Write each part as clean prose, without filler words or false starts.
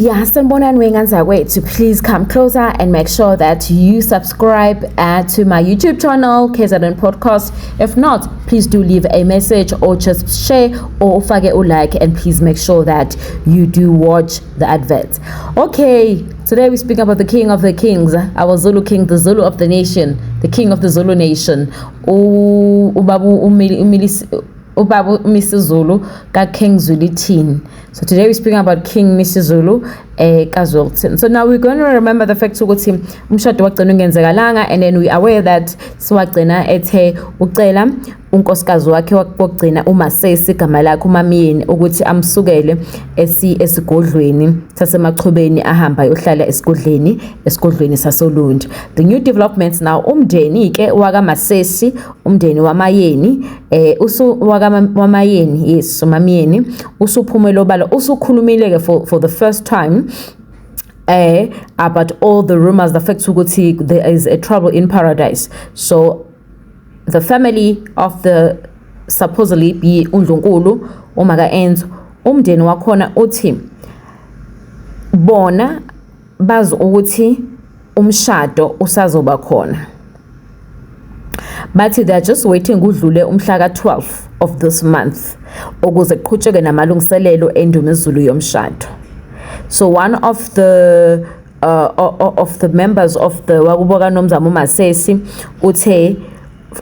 Yeah, sanibonani wengane zakwethu. Please come closer and make sure that you subscribe to my YouTube channel, KZN Podcast. If not, please do leave a message or just share or ufake u-like, and please make sure that you do watch the advert. Okay, today we speak about the king of the kings, our Zulu king, the Zulu of the nation, the king of the Zulu nation. Ubaba ubaba uMisuzulu ka-King Zwelithini. So today we're speaking about King Misuzulu kaZwelithini. So now we're going to remember the fact ukuthi umshado wagcina ungenzekalanga, and then we aware that siwagcina ethe ucela unkosikazi wakhe wokugcina, uMasesi igama lakhe, uMamyeni, ukuthi amsukele esigodlweni saseMachobeni, ahamba ayohlala esigodlweni sasoLundi. The new developments now, umndeni ke wakaMasesi, umndeni waMayeni, usu wakaMayeni, yes, uMamyeni usuphumela obala, usukhulumile ke for the first time about all the rumors, the fact ukuthi there is a trouble in paradise. So the family of the supposedly be undlunkulu umaka Enzo, umndeni wakhona uthi bona bazi ukuthi umshado usazoba khona. Bathi they are just waiting kudlule umhla ka-12 of this month ukuze kuqhutsheke namalungiselelo endumezulu yomshado. So one of the members of the wakubo kaNomzamo uMasesi uthe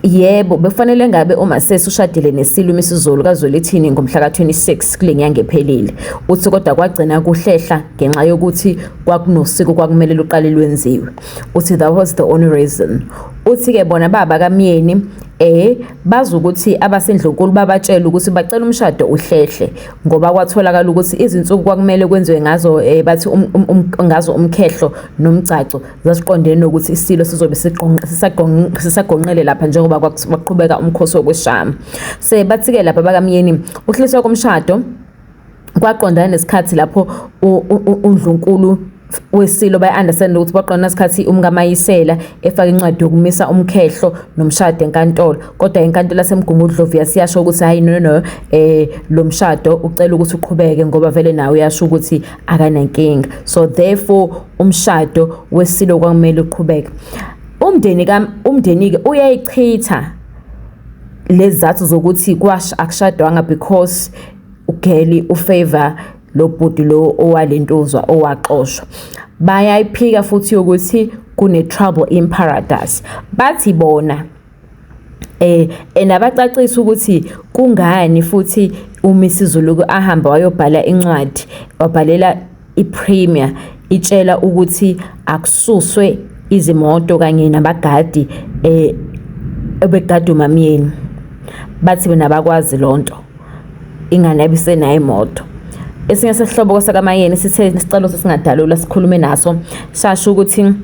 yebo, bekufanele ngabe uMasesi ushadile neSilo uMisuzulu kaZwelithini ngomhla ka-26 kule nyanga ephelile. Uthi kodwa kwagcina kuhlehla ngenxa yokuthi kwakunosiko kwakumele luqale lwenziwe. Uthi that was the only reason. Uthi-ke bona baba kamyeni bazi ukuthi abasendlunkulu babatshela ukuthi bacela umshado uhlehle ngoba kwatholakala ukuthi izinsuku kwakumele kwenziwe ngazo bathi ngazo umkhehlo nomgcagco zasiqondene nokuthi isilo sizobe sisagonqele lapha njengoba kwaqhubeka umkhosi wokweshama. Se bathi-ke lapha bakamyeni ukuhliswa komshado kwaqondana nesikhathi lapho undlunkulu wesilo baya-understand ukuthi kwaqondana nesikhathi umkaMayisela efaka incwadi yokumisa umkhehlo nomshado enkantolo, kodwa inkantolo yaseMgungundlovu yasiyasho ukuthi hayi, no, no, lo mshado ucela ukuthi uqhubeke ngoba vele nawe uyasho ukuthi akanankinga. So therefore umshado wesilo kwakumele uqhubeke. Umndeni-ke uyayichitha lezi zathu zokuthi akushadwanga because ugeli ufavor lo bhuti lo owalentuzwa owaxoshwa. Bayayiphika futhi ukuthi kune trouble in paradise. Bathi bona and abacacisa ukuthi kungani futhi uMisuzulu ahamba wayobhala incwadi, wabhalela iPremier itshela ukuthi akususwe izimoto kanye nabagadi ebegada uMamyeni. Bathi bona bakwazi lonto, ingane abisenayo imoto. Esinye sesihlobo sakaMayeni sithe isicelo sesingadalula sikhulume naso, sasho ukuthi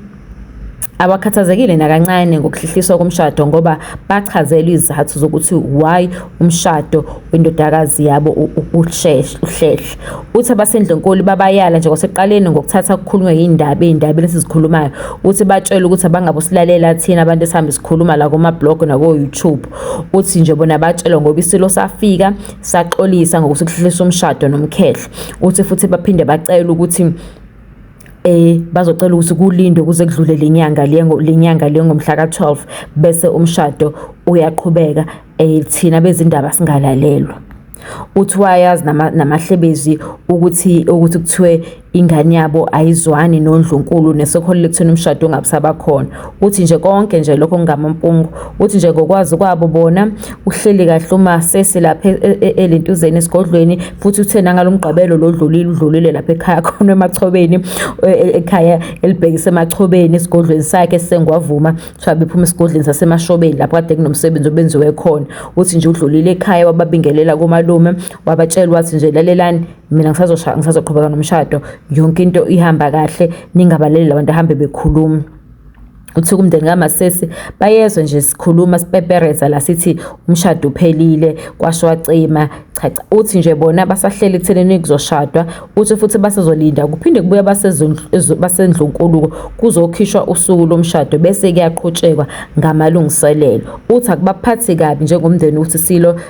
abakhathazekile nakancane ngokuhlehliswa komshado ngoba bachazelwe izizathu zokuthi why umshado wendodakazi yabo uhlehle. Uthi abasendlunkulu babayala nje kwasekuqaleni ngokuthatha kukhulunywe yindaba ey'ndabeni esizikhulumayo. Uthi batshele ukuthi abangabosilalela thina abantu esihambe sikhuluma la kuma-blog nako-YouTube. Uthi nje bona batshelwa ngoba isilo safika saxolisa ngokuthi kuhlehliswa umshado nomkhehlo. Uthi futhi baphinde bacela ukuthi bazocela ukuthi kulindwe kuze kudlule lenyanga le, lenyanga le ngomhla ka-12, bese umshado uyaqhubeka, thina bezindaba singalalelwa. Uthi wayazi namahlebezi ukuthi kuthiwe ingane yabo ayizwani nondlunkulu nesekholele ekutheni umshado ungabusabakhona. Uthi nje konke nje lokho kungamampungu. Uthi nje ngokwazi kwabo bona uhleli kahle uMasesi lapha elentuzeni esigodlweni, futhi uthe nangalomgqibelo lo dlulile udlulile lapha ekhaya khona eMachobeni, ekhaya elibhekise eMachobeni, esigodlweni sakhe sengwavuma. Kuthiwa bephuma esigodlweni saseMashobeni lapho kade kunomsebenzi obenziwe khona. Uthi nje udlulile ekhaya, wababingelela komalume, wabatshela wathi nje lalelani, mina ngisazoqhubeka nomshado, yonke into ihamba kahle, ningabaleli labantu ahambe bekhuluma. Uthi kumndeni kaMasesi bayezwa nje sikhuluma sipepereza la sithi umshado uphelile, kwasho wacima. Cha cha, uthi nje bona basahleli ekuthenini kuzoshadwa, uthi futhi basazolinda kuphinde kubuye basendlunkulu kuzokhishwa usuku lomshado bese kuyaqhutshekwa ngamalungiselelo. Uthi akubaphathi kabi njengomndeni ukuthi isilo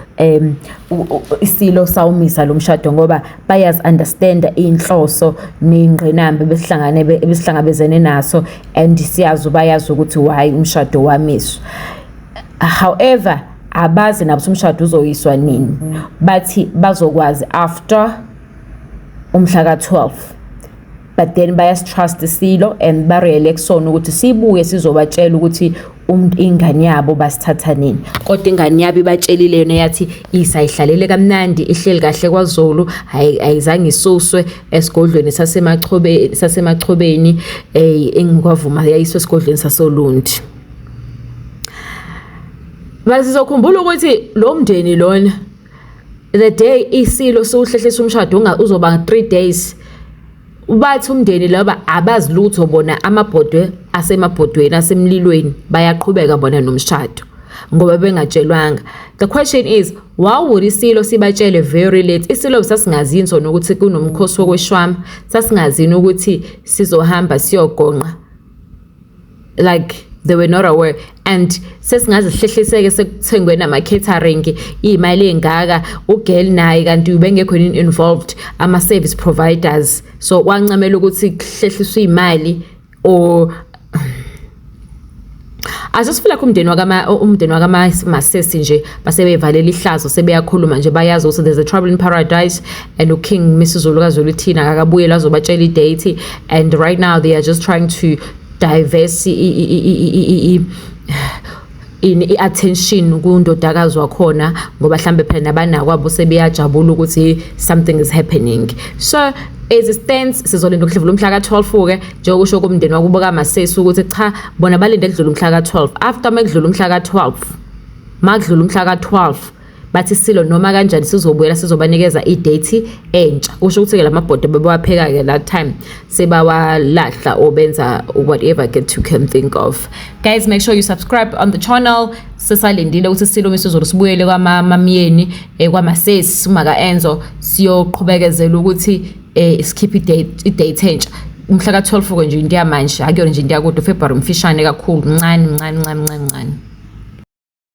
isilo sawumisa lo mshado ngoba bayazi-understanda iy'nhloso ney'ngqinamba ebesihlangane ebesihlangabezene naso and siyazi bayazi ukuthi why umshado wamiswa. However, abazi nabo ukuthi umshado uzoyiswa nini. Bathi bazokwazi after umhla ka-12, but then bayasi-trust isilo and bareyele kusona ukuthi sibuye sizobatshela ukuthi ingane yabo basithatha nini. Kodwa ingane yabo ibatshelile yona yathi isayihlalele kamnandi, ihleli kahle kwaZulu, ayizange isuswe esigodlweni saseMachobeni, engikwavuma yayiswe esigodlweni sasoLundi. Bazizokhumbula ukuthi lo mndeni lona, the day isilo siwuhlehlisa umshado uzoba 3 days, bathi umndeni laba abazi lutho bona, amabhodwe asemabhodweni asemlilweni, bayaqhubeka bona nomshado ngoba bengatshelwanga. The question is, why would isilo sibatshele very late? Isilo sasingazini sona ukuthi kunomkhosi wokweshwama, sasingazini ukuthi sizohamba siyogonqa? Like, they were not aware, and sesingaze sihlehliseke sekuthengwe nama-catering, iy'mali ey'ngaka, u-girl naye kanti ubengekho involved, ama-service providers, so kwancamela ukuthi kuhlehliswe iy'mali. Or I just feel like umndeni wakaMasesi nje basebevalela ihlazo, sebeyakhuluma nje, bayazi ukuthi there's a trouble in paradise and uKing Misuzulu kaZwelithini akakabuyela azobatshela i-date, and right now they are just trying to divert ini, i-attention kundodakazi wakhona, ngoba mhlambe phela nabanakwabo sebeyajabula ukuthi something is happening. So as it stands, sizolinda ukudlula umhla ka-12 ke, njengokusho komndeni wakubo kaMasesi ukuthi cha, bona balinde kudlula umhla ka-12. After makudlula umhla ka-12, makudlula umhla ka-12, bathi silo noma kanjani sizobuyela sizobanikeza i-date entsha. Kusho ukuthi-ke lamabhodo bebawapheka-ke that time sebawalahla or benza whatever get you can think of. Guys, make sure you subscribe on the channel. Sisalindile ukuthi isilo Misuzulu sibuyele kwamamyeni, kwaMasesi, umaka Enzo, siyoqhubekezela ukuthi sikhiphe i-date entsha umhla ka-12 ke nje. Into yamanje akuyona nje into yakude, uFebruary mfishane kakhulu, mncane mncane mncane mncane mncane.